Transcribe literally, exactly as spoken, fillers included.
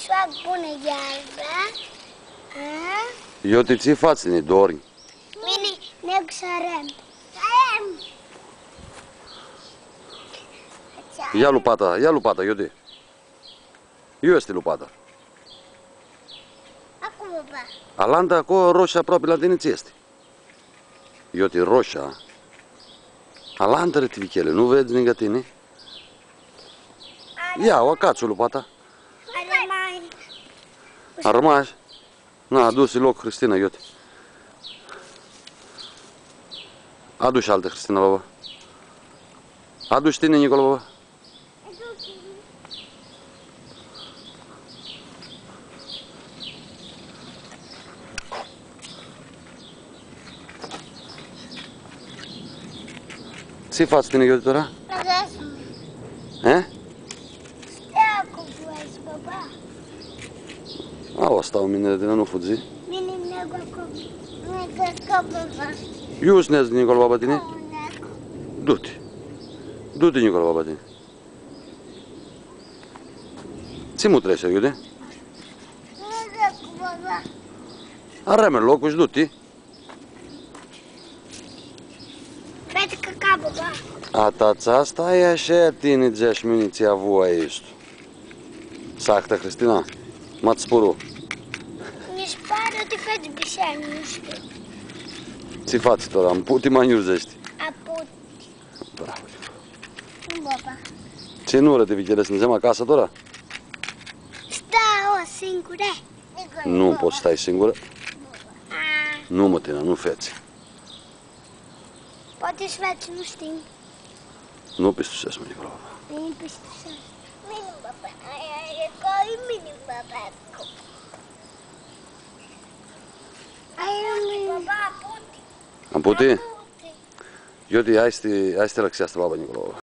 Fac bunã iarbã. A? Ioti, tsi fats tini, dornji? Mini negu s-arem. Arem! Ia lupata, ia lupata, Ioti. Iu easti lupata? Aclo, baba. Alanta, aclo, rosha, aproapi la tini, tsi easti? Ioti, rosha. Alanta, re, ti vichele, nu vedz ningã tini? Ia, u acats lupata. Armai. Armash? Na, adu-si loc, Cristina, Ioti. Adu shi altã, Cristina, baba. Adu shi tini, Nicola, baba. Tsi fats tini, Ioti, tora? Arescu. E? Stai cu voi, baba. Aua stau mini, tini nu fudzi. Mini negu aclo. Negu aclo, baba. Iu s-nedz, Nicola, baba, tini? Negu. Du-ti. Du-ti, Nicola, baba, tini. Tsi mutreshi, Ioti? Negu aclo, baba. Arem loclu shi du-ti. Fetsi cãca, baba. A, ta, atsea e ashi, tini dzãts, mini tsi avu aestu. Sahta, Cristina? Ma tsi pãru? Nji s-pari, ti fetsi biseari, nu shtiu. Tsi fats tora? Amputi, ma nj-urzeashti. Aputi. Bravo. Baba. Tsi nurã ti vichele, s-nidzem acasã tora? Stau singurã. Nu pots s-stai singurã? A. Nu, mã, Tina, nu fetsi. Poati s-fetsi, nu shtim. Nu pistusescu, mã, Nicola, baba. Nu pistusescu. Mini, baba. Ai, ai, ai, mini, baba. Ai, mini. Baba, aputi. Amputi? Aputi. Ioti, hai s-ti, hai s-ti alãxeascã baba, Nicola, baba.